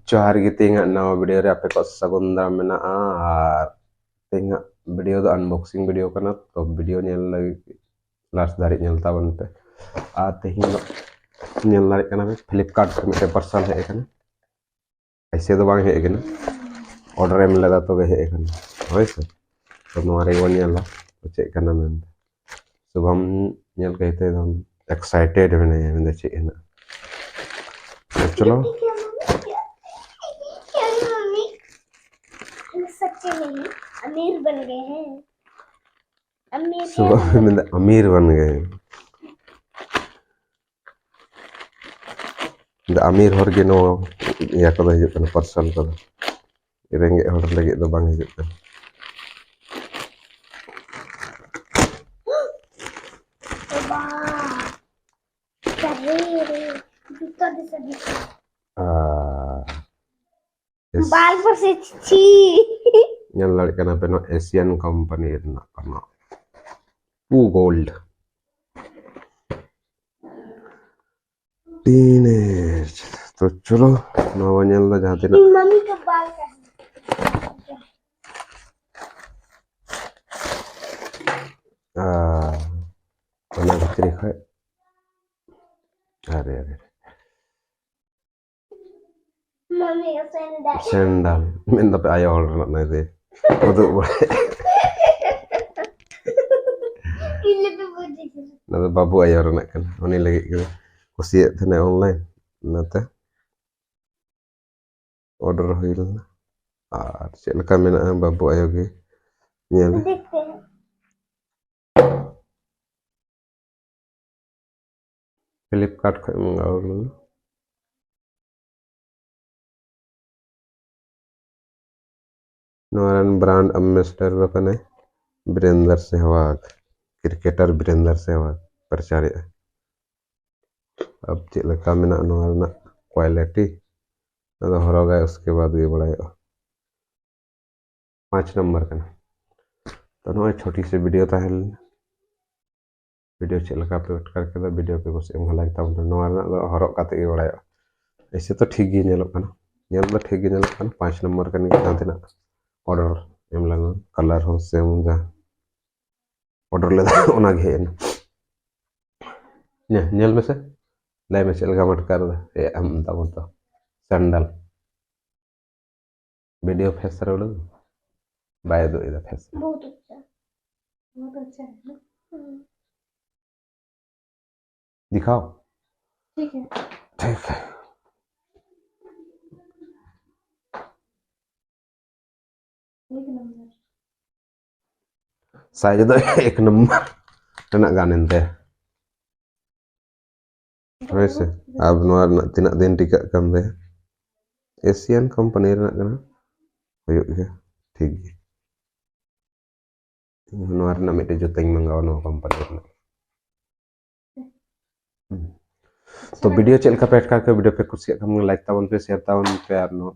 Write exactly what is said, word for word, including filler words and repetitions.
ᱡᱚᱦᱟᱨ ᱜᱮ, ᱛᱮᱦᱮᱧᱟᱜ ᱱᱟᱣᱟ ᱵᱷᱤᱰᱤᱭᱳ ᱨᱮ ᱟᱯᱮ ᱠᱚ ᱥᱟᱹᱜᱩᱱ ᱫᱟᱨᱟᱢ ᱢᱮᱱᱟᱜᱼᱟ᱾ ᱟᱨ ᱛᱮᱦᱮᱧᱟᱜ ᱵᱷᱤᱰᱤᱭᱳ ᱫᱚ ᱟᱱᱵᱚᱠᱥᱤᱝ ᱵᱷᱤᱰᱤᱭᱳ ᱠᱟᱱᱟ, ᱛᱚ ᱵᱷᱤᱰᱤᱭᱳ ᱧᱮᱞ ᱞᱟᱹᱜᱤᱫ ᱞᱟᱥᱴ ᱫᱷᱟᱹᱨᱤᱡ ᱧᱮᱞ ᱛᱟᱵᱚᱱ ᱯᱮ᱾ ᱟᱨ ᱛᱮᱦᱮᱧ ᱫᱚ ᱧᱮᱞ ᱫᱟᱲᱮᱭᱟᱜ ᱠᱟᱱᱟ ᱯᱮ, ᱯᱷᱞᱤᱯᱠᱟᱨᱴ ᱠᱷᱚᱱ ᱢᱤᱫᱴᱮᱱ ᱯᱟᱨᱥᱟᱞ ᱦᱮᱡ ᱟᱠᱟᱱᱟ᱾ ᱮᱭᱥᱮ ᱫᱚ ᱵᱟᱝ ᱦᱮᱡ ᱟᱠᱟᱱᱟ, ᱚᱰᱟᱨ ᱮᱢ ᱞᱮᱫᱟ ᱛᱚᱵᱮ ᱦᱮᱡ ᱟᱠᱟᱱᱟ, ᱦᱳᱭ ᱥᱮ᱾ ᱛᱚ ᱱᱚᱣᱟ ᱨᱮᱜᱮ ᱵᱚᱱ ᱧᱮᱞᱟ ᱪᱮᱫ ᱠᱟᱱᱟ ᱢᱮᱱᱛᱮ᱾ ᱥᱩᱵᱷᱟᱢ ᱧᱮᱞ ᱠᱟᱛᱮ ᱮᱠᱫᱚᱢ ᱮᱠᱥᱟᱭᱴᱮᱰ ᱢᱮᱱᱟᱭᱟ, ᱢᱮᱱᱫᱟ ᱪᱮᱫ ᱦᱮᱱᱟᱜ᱾ ᱛᱚ ᱪᱚᱞᱚ᱾ सच्चे नहीं, अमीर बन गए हैं। अमीर ᱥᱩᱵᱷᱟᱢ ᱢᱮᱱᱫᱟ ᱟᱢᱤᱨ ᱵᱟᱱ ᱜᱮ᱾ ᱢᱮᱱᱫᱟ ᱟᱢᱤᱨ ᱦᱚᱲ ᱜᱮ ᱱᱚᱣᱟ ᱤᱭᱟᱹ ᱠᱚᱫᱚ ᱦᱤᱡᱩᱜ ᱠᱟᱱᱟ, ᱯᱟᱨᱥᱟᱞ ᱠᱚᱫᱚ᱾ ᱨᱮᱸᱜᱮᱡ ᱦᱚᱲ ᱞᱟᱹᱜᱤᱫ ᱫᱚ ᱵᱟᱝ ᱦᱤᱡᱩᱜ ᱠᱟᱱᱟ᱾ जूता जैसा दिख रहा है। ᱟᱨ बाल पर से छी। ᱧᱮᱞ ᱫᱟᱲᱮᱭᱟᱜ ᱠᱟᱱᱟ ᱯᱮ, ᱱᱚᱣᱟ ᱮᱥᱤᱭᱟᱱ ᱠᱳᱢᱯᱟᱱᱤ ᱨᱮᱱᱟᱜ ᱠᱟᱱᱟ, ᱯᱩ ᱜᱳᱞᱰ᱾ ᱴᱤᱱᱮᱡᱽ᱾ ᱛᱚ ᱪᱚᱞᱚ, ᱱᱚᱣᱟ ᱵᱚᱱ ᱧᱮᱞ ᱫᱟ ᱡᱟᱦᱟᱸ ᱛᱤᱱᱟᱹᱜ᱾ मम्मी का बाल का है। ᱟᱨ ᱚᱱᱟ ᱵᱷᱤᱛᱨᱤ ᱠᱷᱚᱡ, ᱟᱨᱮ, ᱟᱨᱮ, मम्मी का सैंडल। ᱥᱮᱱᱰᱟᱞ᱾ ᱢᱮᱱ ᱫᱟᱯᱮ ᱟᱭᱳ ᱦᱚᱲ ᱨᱮᱱᱟᱜ ᱱᱚᱣᱟ ᱫᱚ ᱩᱫᱩᱜ ᱵᱟᱲᱟᱭ᱾ ᱤᱧ ᱞᱮᱠᱟ ᱵᱩᱡᱷᱟᱹᱣ ᱠᱮᱫᱟ᱾ ᱱᱚᱣᱟ ᱫᱚ ᱵᱟᱹᱵᱩ ᱟᱭᱳ ᱨᱮᱱᱟᱜ ᱠᱟᱱᱟ, ᱩᱱᱤ ᱞᱟᱹᱜᱤᱫ ᱜᱮ ᱠᱩᱥᱤᱭᱟᱜ ᱛᱟᱦᱮᱱᱟ ᱚᱱᱞᱟᱭᱤᱱ, ᱚᱱᱟᱛᱮ ᱚᱰᱟᱨ ᱦᱩᱭ ᱞᱮᱱᱟ᱾ ᱟᱨ ᱪᱮᱫ ᱞᱮᱠᱟ ᱢᱮᱱᱟᱜᱼᱟ ᱵᱟᱹᱵᱩ ᱟᱭᱳ ᱜᱮ ᱧᱮᱞ᱾ देखते हैं। ᱯᱷᱞᱤᱯᱠᱟᱨᱴ ᱠᱷᱚᱡ ᱢᱟᱜᱟᱣ ᱞᱮᱱᱟ᱾ ᱱᱚᱣᱟ ᱨᱮᱱ ᱵᱨᱟᱱᱰ ᱟᱢᱵᱮᱥᱮᱰᱟᱨ ᱫᱚ ᱠᱟᱱᱟᱭ ᱵᱤᱨᱮᱱᱫᱚᱨ ᱥᱮᱦᱣᱟᱜᱽ, ᱠᱨᱤᱠᱮᱴᱟᱨ ᱵᱤᱨᱮᱱᱫᱚᱨ ᱥᱮᱦᱣᱟᱜᱽ ᱯᱨᱚᱪᱟᱨᱮᱜᱼᱟ᱾ ᱟᱵ ᱪᱮᱫ ᱞᱮᱠᱟ ᱢᱮᱱᱟᱜᱼᱟ ᱱᱚᱣᱟ ᱨᱮᱱᱟᱜ ᱠᱣᱟᱞᱤᱴᱤ, ᱚᱱᱟ ᱫᱚ ᱦᱚᱨᱚᱜᱟᱭ, ᱩᱥᱠᱮ ᱵᱟᱫᱽ ᱜᱮ ᱵᱟᱲᱟᱭᱚᱜᱼᱟ᱾ ᱯᱟᱸᱪ ᱱᱚᱢᱵᱚᱨ ᱠᱟᱱᱟ᱾ ᱛᱚ ᱱᱚᱜᱼᱚᱭ ᱪᱷᱳᱴᱤ ᱥᱮ ᱵᱷᱤᱰᱤᱭᱳ ᱛᱟᱦᱮᱸ ᱞᱮᱱᱟ᱾ ᱵᱷᱤᱰᱤᱭᱳ ᱪᱮᱫ ᱞᱮᱠᱟ ᱯᱮ ᱟᱴᱠᱟᱨ ᱠᱮᱫᱟ, ᱵᱷᱤᱰᱤᱭᱳ ᱯᱮ ᱠᱩᱥᱤ ᱮᱢ ᱞᱟᱭᱤᱠ ᱛᱟᱵᱚᱱ ᱯᱮ᱾ ᱱᱚᱣᱟ ᱨᱮᱱᱟᱜ ᱫᱚ ᱦᱚᱨᱚᱜ ᱠᱟᱛᱮ ᱜᱮ ᱵᱟᱲᱟᱭᱚᱜᱼᱟ, ᱮᱭᱥᱮ ᱛᱚ ᱴᱷᱤᱠ ᱜᱮ ᱧᱮᱞᱚᱜ ᱠᱟᱱᱟ᱾ ᱧᱮᱞ ᱫᱚ ᱴᱷᱤᱠ ᱜᱮ ᱧᱮᱞᱚᱜ ᱠᱟᱱᱟ, ᱯᱟᱸᱪ ᱱᱚᱢᱵᱚᱨ ᱠᱟᱱ ᱜᱮᱭᱟ᱾ ᱡᱟᱦᱟᱸ ᱛᱤᱱᱟᱹᱜ ᱚᱰᱟᱨ ᱮᱢ ᱞᱮᱱᱟ, ᱠᱟᱞᱟᱨ ᱦᱚᱸ ᱥᱮᱢ, ᱡᱟᱦᱟᱸ ᱚᱰᱟᱨ ᱞᱮᱫᱟ ᱚᱱᱟ ᱜᱮ ᱦᱮᱡ ᱮᱱᱟ᱾ ᱧᱮ- ᱧᱮᱞ ᱢᱮᱥᱮ, ᱞᱟᱹᱭ ᱢᱮ ᱪᱮᱫ ᱞᱮᱠᱟᱢ ᱟᱴᱠᱟᱨ ᱮᱫᱟ᱾ ᱮ, ᱟᱢ ᱛᱟᱵᱚᱱ ᱛᱚ ᱥᱮᱱᱰᱟᱞ ᱵᱷᱤᱰᱤᱭᱳ ᱯᱷᱮᱥ ᱨᱮ ᱩᱰᱩᱠ ᱵᱟᱭ ᱩᱫᱩᱜ ᱮᱫᱟ ᱯᱷᱮᱥ ᱨᱮ᱾ बहुत अच्छा, बहुत अच्छा है ना। हम्म। दिखाओ। ठीक है। ठीक है। एक नंबर। साइज ᱫᱚ ᱮᱠ ᱱᱚᱢᱵᱚᱨ ᱨᱮᱱᱟᱜ ᱜᱟᱱ ᱮᱱ ᱛᱟᱭᱟ᱾ ᱦᱳᱭ ᱥᱮ? ᱟᱨ ᱱᱚᱣᱟ ᱨᱮᱱᱟᱜ ᱛᱤᱱᱟᱹᱜ ᱫᱤᱱ ᱴᱤᱠᱟᱹᱜ ᱠᱟᱱ ᱛᱟᱭᱟ? ᱮᱥᱤᱭᱟᱱ ᱠᱳᱢᱯᱟᱱᱤ ᱨᱮᱱᱟᱜ ᱠᱟᱱᱟ, ᱦᱩᱭᱩᱜ ᱜᱮᱭᱟ, ᱴᱷᱤᱠ ᱜᱮᱭᱟ᱾ ᱤᱧ ᱦᱚᱸ ᱱᱚᱣᱟ ᱨᱮᱱᱟᱜ ᱢᱤᱫᱴᱮᱡ ᱡᱩᱛᱟᱹᱧ ᱢᱟᱸᱜᱟᱣᱟ, ᱱᱚᱣᱟ ᱠᱳᱢᱯᱟᱱᱤ ᱨᱮᱱᱟᱜ᱾ ᱦᱩᱸ᱾ ᱛᱚ ᱵᱷᱤᱰᱤᱭᱳ ᱪᱮᱫ ᱞᱮᱠᱟ ᱯᱮ ᱟᱴᱠᱟᱨ ᱠᱮᱫᱟ? ᱵᱷᱤᱰᱤᱭᱳ ᱯᱮ ᱠᱩᱥᱤᱭᱟᱜ ᱠᱷᱟᱱ ᱞᱟᱭᱤᱠ ᱛᱟᱵᱚᱱ ᱯᱮ, ᱥᱮᱭᱟᱨ ᱛᱟᱵᱚᱱ ᱯᱮ, ᱟᱨ ᱱᱚᱣᱟ